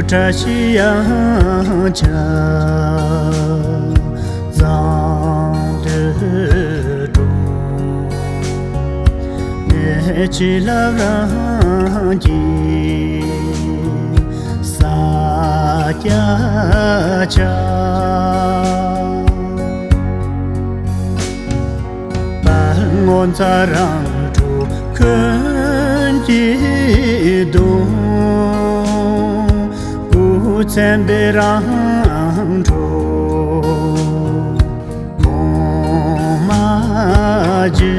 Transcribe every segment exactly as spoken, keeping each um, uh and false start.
བཀྲ་ཤིས་གཡང་ཆགས་གཙང་སྟོད་གྲོང་། ནས་བྱིན་རླབས་རང་གི་ས་སྐྱ་ཆགས། དཔལ་ངོ་མཚར་རང་གྲུབ་ཀུན་གྱི་གདུང་། སྐུ་མཚན་དཔལ་རང་གྲུབ་གོང་མ་རྗེ།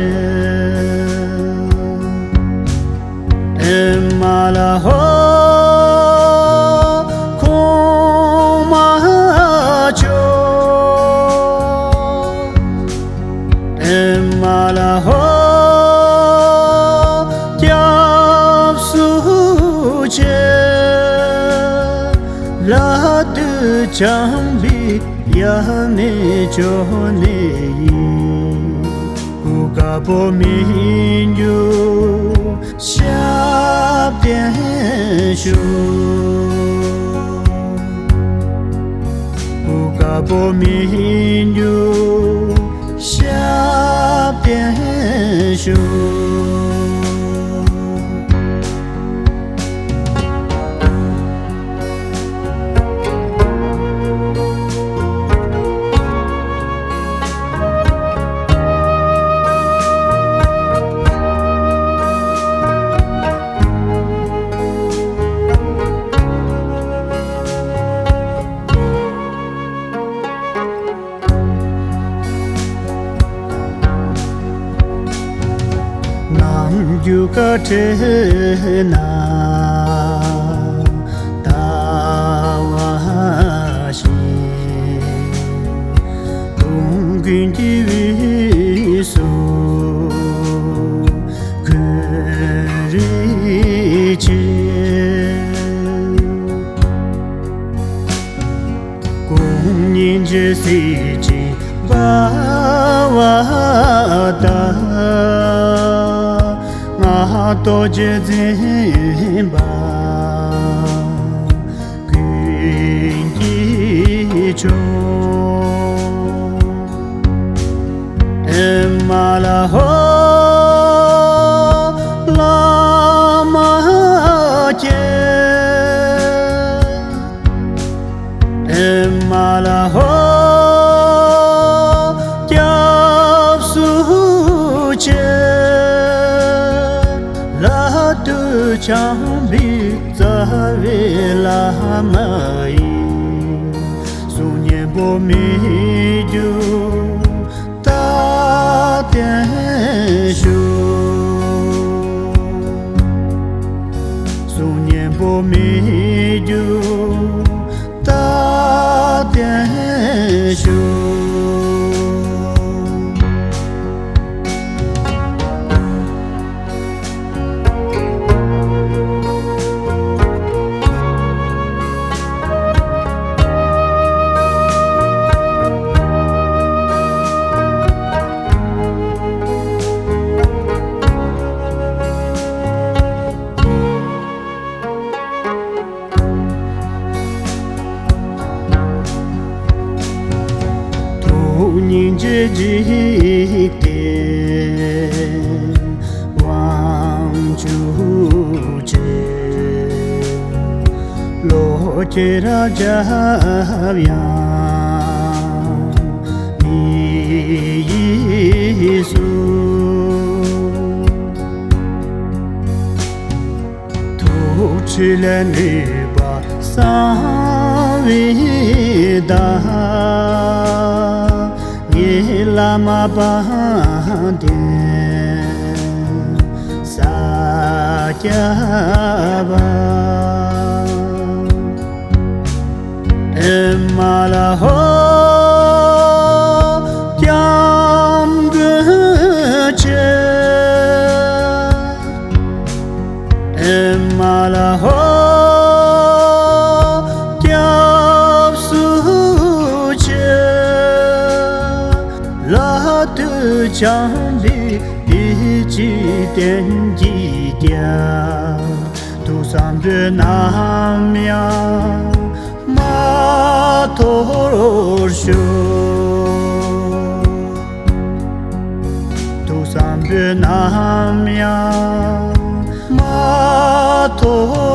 ཨེ་མ་ལ་ཧོ། གོང་མ་མཆོག་ཨེ་མ་ལ་ཧོ། སྐྱབས་སུ་མཆི། ལ་དུ་བྱམས་པའི་དབྱར་གནས་ཇོ་ནེ་ཡིས། སྐུ་དཀར་པོ་མི་འགྱུར་ཞབས་བརྟན་ཞུ། སྐུ་དཀར་པོ་མི་འགྱུར་ཞབས་བརྟན་ཞུ། ནམ་རྒྱུན་དཀའ་བྲལ་ན་ལྟ་བ་བཞིན། དུས་ཀུན་གྱི་དབུས་སུ་འཁོད་རིགས་ཆེ། སྐུ་སྙིང་རྗེ་གཟི་བརྗིད་འབར་བ་དང་། སྔགས་རྡོ་རྗེ་འཛིན་པ་ཀུན་གྱི་མཆོག་ཨེ་མ་ལ་ཧོ། བླ་མ་མཁྱེན། ཨེ་མ་ལ་ཧོ། སྐྱབས་སུ་མཆི། ལ་དུ་བྱམས་པའི་རྩ་བའི་བླ་མ་ཡི། གསུང་སྙན་པོ་མི་འགྱུར་རྟག་བརྟན་ཞུ། གསུང་སྙན་པོ་མི་འགྱུར་རྟག་བརྟན་ཞུ། ཐུགས་སྙིང་རྗེ་འཇིག་རྟེན་དབང་ཕྱུག་ཆེ། བློ་ཁྱེད་རང་རྒྱབ་ཡངས་མི་ཡིས་སུ། ཐུགས་ཁྲོས་ལས་ནུས་པ་གསང་བའི་བདག་ངའི་བླ་མ་དཔལ་ལྡན་ས་སྐྱ་པ། ཨེ་མ་ལ་ཧོ། སྐྱབས་མགོན་ཆེ། ཨེ་མ་ལ་ཧོ། སྐྱབས་སུ་མཆི། ལ་དུ་བྱམས་པའི་བདེ་སྐྱིད་བསྟན་གྱི་རྒྱལ། ཐུགས་བསམ་པོད་རྣམས་ཡང་ ཐོར་ཤོག་ཐུགས་བསམ་པོད་ནམ་ཡང་མ་ཐོར།